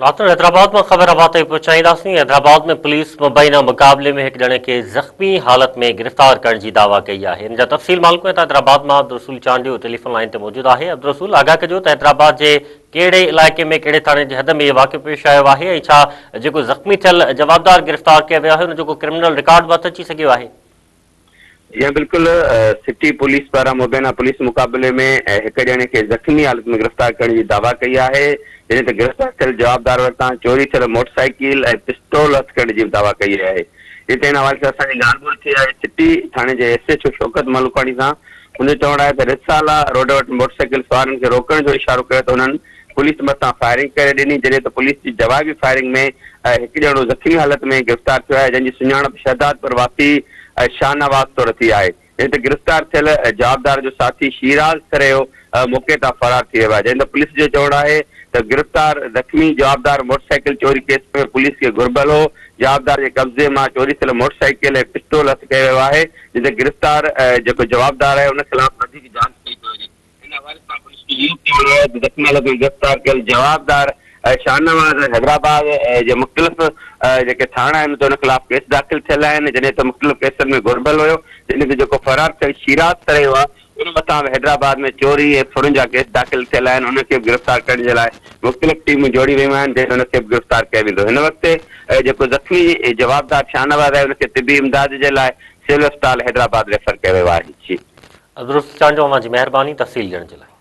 ناصر حيدرآباد مان خبر اوهان تائين پهچائينداسين، حيدرآباد ۾ پوليس مبينا مقابلي ۾ هڪ ڄڻي کي زخمي حالت ۾ گرفتار ڪرڻ جي دعويٰ ڪئي آهي. ان جا تفصيل معلوم ڪيون ٿا حيدرآباد مان عبدالرسول چانڊيو ٽيليفون لائين تي موجود آهي. عبدالرسول آگاهه ڪجو ته حيدرآباد جي ڪهڙي علائقي ۾ ڪهڙي ٿاڻي جي حد ۾ اهو واقعو پيش آيو آهي ۽ ڇا جيڪو زخمي ٿيل جوابدار گرفتار ڪيو ويو آهي ان جو ڪو ڪرمنل رڪارڊ به هٿ اچي سگهيو آهي؟ جي ها بلڪل سٽي پوليس پاران مبينا پوليس مقابلي ۾ هڪ ڄڻي کي زخمي حالت ۾ گرفتار ڪرڻ جي دعويٰ ڪئي آهي جڏهن ته گرفتار ٿيل جوابدار وٽان چوري ٿيل موٽر سائيڪل ۽ پستول هٿ ڪرڻ جي به دعويٰ ڪئي آهي جتي ان حوالي سان اسان جي ڳالهه ٻولهه ٿي آهي سٽي ٿاڻي جي S H O Shaukat Malokani سان ان جو چوڻ آهي ته رسالا روڊ وٽ موٽر سائيڪل سوارن کي روڪڻ جو اشارو ڪيو ته انهن پوليس مٿان فائرنگ ڪري ڏني، جڏهن ته پوليس جي جوابي فائرنگ ۾ هڪ ڄڻو زخمي حالت ۾ گرفتار ٿيو آهي، جنهن جي سڃاڻپ شهدادپور واسي شاهنواز طور ٿي آهي، جڏهن ته گرفتار ٿيل جوابدار جو ساٿي شيراز سرهيو موقعي تان فرار ٿي ويو آهي، جڏهن ته پوليس جو چوڻ آهي ته گرفتار زخمي جوابدار موٽرسائيڪل چوري ڪيس ۾ پوليس کي گهربل هو، جوابدار جي قبضي مان چوري ٿيل موٽرسائيڪل ۽ پستول هٿ ڪيو ويو آهي، جڏهن ته گرفتار جيڪو جوابدار آهي ان خلاف وڌيڪ جاچ ڪئي پئي وڃي. ان حوالي سان پوليس جو اهو چوڻ آهي ته زخمي حالت ۾ گرفتار ڪيل جوابدار شاهنواز حيدرآباد جي مختلف جيڪي ٿاڻا آهن اتي ان خلاف ڪيس داخل ٿيل آهن جڏهن ته مختلف ڪيسن ۾ گهربل هيو جڏهن ته جيڪو فرار ٿيل شيراز سرهيو آهي ان مٿان به حيدرآباد ۾ چوري ۽ ڦرن جا ڪيس داخل ٿيل آهن ان کي به گرفتار ڪرڻ جي لاء مختلف ٽيمون جوڙي ويون آهن جنهن ۾ ان کي به گرفتار ڪيو ويندو هن وقت جيڪو زخمي جوابدار شاهنواز آهي ان کي طبي امداد جي لاء سول اسپتال حيدرآباد ريفر ڪيو ويو آهي جي. عبدالرسول چانڊيو اوهان جي مهرباني تفصيل ڏيڻ جي لاء.